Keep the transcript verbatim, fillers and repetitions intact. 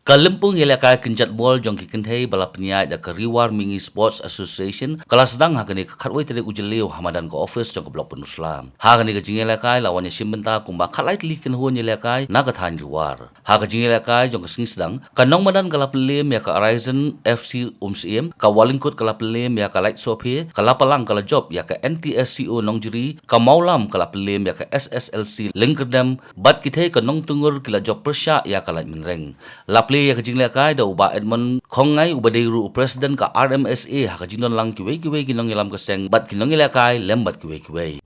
Ka lympung ïalehkai kynjat bol jong ki kynthei ba la pynïaid da ka Ri War Mihngi Sports Association ka la sdang ha kane ka khatwei tarik u Jylliew ha madan ka office jong ka Block Pynursla. Ha kane ka jingïalehkai la wan ïashim bynta kumba khatlai tylli ki kynhun ïalehkai na ka thaiñ Ri War. Ha ka jingïalehkai jong ka sngi sdang, ka Nongmadan ka la pynliem ïa ka Horizon F C Umsyiem, ka Wahlyngkut ka la pynliem ïa ka Lait Sohphie, ka Lapalang ka la jop ïa ka N T S C O Nongjri, ka Mawlam ka la pynliem ïa ka S S L C Lyngkyrdem, bad ki thei ka Nongtyngur ki la jop pyrshah ïa ka Laitumkhrah. La plie ïa ka jingïalehkai da u Bah Edmund Khongngai uba dei ruh u president ka R M S A ha ka jingdon lang kiwei kiwei ki nongïalam ka seng bad ki nongïalehkai lem bad kiwei kiwei.